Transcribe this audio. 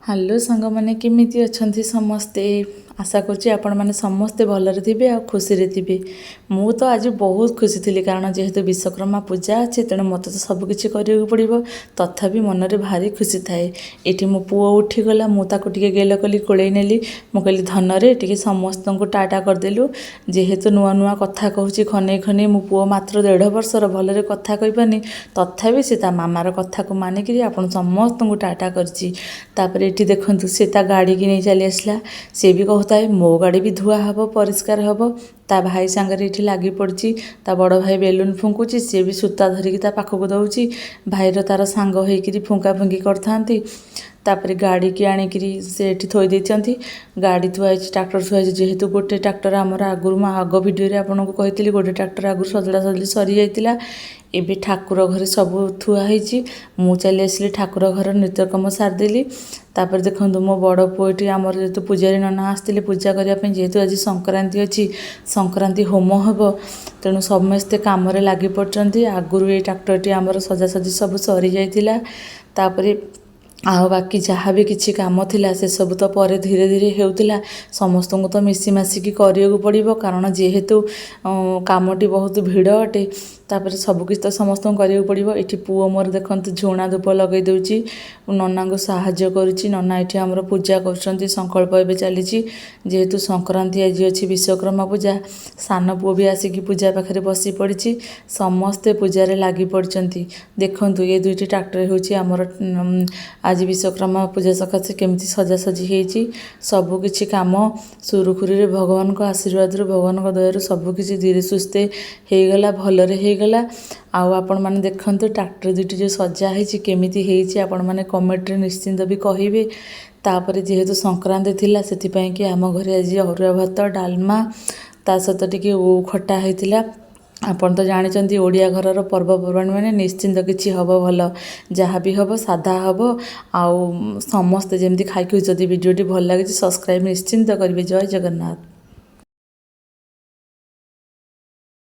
Hello ସାଙ୍ଗମାନେ, କେମିତି ଅଛନ୍ତି ସମସ୍ତେ? ଆଶା କରୁଛି ଆପଣମାନେ ସମସ୍ତେ ଭଲରେ ଥିବେ ଆଉ ଖୁସିରେ ଥିବେ। ମୁଁ ତ ଆଜି ବହୁତ ଖୁସି ଥିଲି, କାରଣ ଯେହେତୁ ବିଶ୍ୱକର୍ମା ପୂଜା ଅଛି, ତେଣୁ ମୋତେ ତ ସବୁକିଛି କରିବାକୁ ପଡ଼ିବ। ତଥାପି ମନରେ ଭାରି ଖୁସି ଥାଏ। ଏଠି ମୋ ପୁଅ ଉଠିଗଲା, ମୁଁ ତାକୁ ଟିକେ ଗେଲ କଲି, କୋଳେଇ ନେଲି। ମୁଁ କହିଲି, ଧନରେ ଟିକେ ସମସ୍ତଙ୍କୁ ଟାଟା କରିଦେଲୁ। ଯେହେତୁ ନୂଆ ନୂଆ କଥା କହୁଛି ଖନେଇ ଖନେଇ, ମୋ ପୁଅ ମାତ୍ର 1.5 ବର୍ଷର, ଭଲରେ କଥା କହିପାରୁନି, ତଥାପି ସେ ତା ମାମାର କଥାକୁ ମାନିକିରି ଆପଣ ସମସ୍ତଙ୍କୁ ଟାଟା କରିଛି। ତାପରେ ଏଠି ଦେଖନ୍ତୁ, ସେ ତା ଗାଡ଼ିକି ନେଇ ଚାଲି ଆସିଲା। ସେ ବି କହୁଥାଏ, ମୋ ଗାଡ଼ି ବି ଧୁଆ ହେବ, ପରିଷ୍କାର ହେବ। ତା ଭାଇ ସାଙ୍ଗରେ ଏଠି ଲାଗି ପଡ଼ିଛି। ତା ବଡ଼ ଭାଇ ବେଲୁନ୍ ଫୁଙ୍କୁଛି, ସିଏ ବି ସୂତା ଧରିକି ତା ପାଖକୁ ଦେଉଛି। ଭାଇର ତାର ସାଙ୍ଗ ହେଇକିରି ଫୁଙ୍କା ଫୁଙ୍କି କରିଥାନ୍ତି। ତାପରେ ଗାଡ଼ିକି ଆଣିକିରି ସେ ଏଠି ଥୋଇ ଦେଇଛନ୍ତି। ଗାଡ଼ି ଥୁଆ ହେଇଛି, ଟ୍ରାକ୍ଟର ଥୁଆ ହେଇଛି। ଯେହେତୁ ଗୋଟେ ଟ୍ରାକ୍ଟର ଆମର ଆଗରୁ, ମୁଁ ଆଗ ଭିଡ଼ିଓରେ ଆପଣଙ୍କୁ କହିଥିଲି, ଗୋଟେ ଟ୍ରାକ୍ଟର ଆଗରୁ ସଜଡ଼ା ସଜଡ଼ି ସରିଯାଇଥିଲା। ଏବେ ଠାକୁର ଘରେ ସବୁ ଥୁଆ ହେଇଛି। ମୁଁ ଚାଲି ଆସିଲି, ଠାକୁର ଘର ନିତ୍ୟକର୍ମ ସାରିଦେଲି। ତାପରେ ଦେଖନ୍ତୁ, ମୋ ବଡ଼ ପୁଅ ଏଠି, ଆମର ଯେହେତୁ ପୂଜାରୀ ନନା ଆସିଥିଲେ ପୂଜା କରିବା ପାଇଁ, ଯେହେତୁ ଆଜି ସଂକ୍ରାନ୍ତି ଅଛି, ସଂକ୍ରାନ୍ତି ହୋମ ହେବ, ତେଣୁ ସମସ୍ତେ କାମରେ ଲାଗି ପଡ଼ିଛନ୍ତି। ଆଗରୁ ଏଇ ଟ୍ରାକ୍ଟରଟି ଆମର ସଜାସଜି ସବୁ ସରିଯାଇଥିଲା। ତାପରେ ଆଉ ବାକି ଯାହା ବି କିଛି କାମ ଥିଲା, ସେସବୁ ତ ପରେ ଧୀରେ ଧୀରେ ହେଉଥିଲା। ସମସ୍ତଙ୍କୁ ତ ମିଶିମାଶିକି କରିବାକୁ ପଡ଼ିବ, କାରଣ ଯେହେତୁ କାମଟି ବହୁତ ଭିଡ଼ ଅଟେ। ତାପରେ ସବୁକିଛି ତ ସମସ୍ତଙ୍କୁ କରିବାକୁ ପଡ଼ିବ। ଏଠି ପୁଅ ମୋର ଦେଖନ୍ତୁ, ଝୁଣା ଧୂପ ଲଗାଇ ଦେଉଛି, ନନାଙ୍କୁ ସାହାଯ୍ୟ କରୁଛି। ନନା ଏଠି ଆମର ପୂଜା କରୁଛନ୍ତି, ସଂକଳ୍ପ ଏବେ ଚାଲିଛି। ଯେହେତୁ ସଂକ୍ରାନ୍ତି ଆଜି ଅଛି, ବିଶ୍ୱକର୍ମା ପୂଜା, ସାନ ପୁଅ ବି ଆସିକି ପୂଜା ପାଖରେ ବସି ପଡ଼ିଛି। ସମସ୍ତେ ପୂଜାରେ ଲାଗି ପଡ଼ିଛନ୍ତି। ଦେଖନ୍ତୁ, ଏ ଦୁଇଟି ଟ୍ରାକ୍ଟର ହେଉଛି ଆମର ଆଜି ବିଶ୍ୱକର୍ମା ପୂଜା ସକାଶେ କେମିତି ସଜାସଜି ହେଇଛି। ସବୁକିଛି କାମ ସୁରୁଖୁରୁରେ ଭଗବାନଙ୍କ ଆଶୀର୍ବାଦରୁ, ଭଗବାନଙ୍କ ଦୟାରୁ ସବୁକିଛି ଧୀରେ ସୁସ୍ଥେ ହେଇଗଲା, ଭଲରେ ହେଇଗଲା। ଆଉ ଆପଣମାନେ ଦେଖନ୍ତୁ, ଟ୍ରାକ୍ଟର ଦୁଇଟି ଯେଉଁ ସଜା ହେଇଛି, କେମିତି ହେଇଛି, ଆପଣମାନେ କମେଣ୍ଟରେ ନିଶ୍ଚିନ୍ତ ବି କହିବେ। ତାପରେ ଯେହେତୁ ସଂକ୍ରାନ୍ତି ଥିଲା, ସେଥିପାଇଁ କି ଆମ ଘରେ ଆଜି ଅରୁଆ ଭାତ, ଡାଲମା, ତା ସହିତ ଟିକେ ଓଉ ଖଟା ହେଇଥିଲା। ଆପଣ ତ ଜାଣିଛନ୍ତି, ଓଡ଼ିଆ ଘରର ପର୍ବପର୍ବାଣି ମାନେ ନିଶ୍ଚିନ୍ତ କିଛି ହେବ ଭଲ। ଯାହା ବି ହେବ ସାଧା ହେବ, ଆଉ ସମସ୍ତେ ଯେମିତି ଖାଇକି। ଯଦି ଭିଡ଼ିଓଟି ଭଲ ଲାଗିଛି, ସବସ୍କ୍ରାଇବ୍ ନିଶ୍ଚିନ୍ତ କରିବେ। ଜୟ ଜଗନ୍ନାଥ।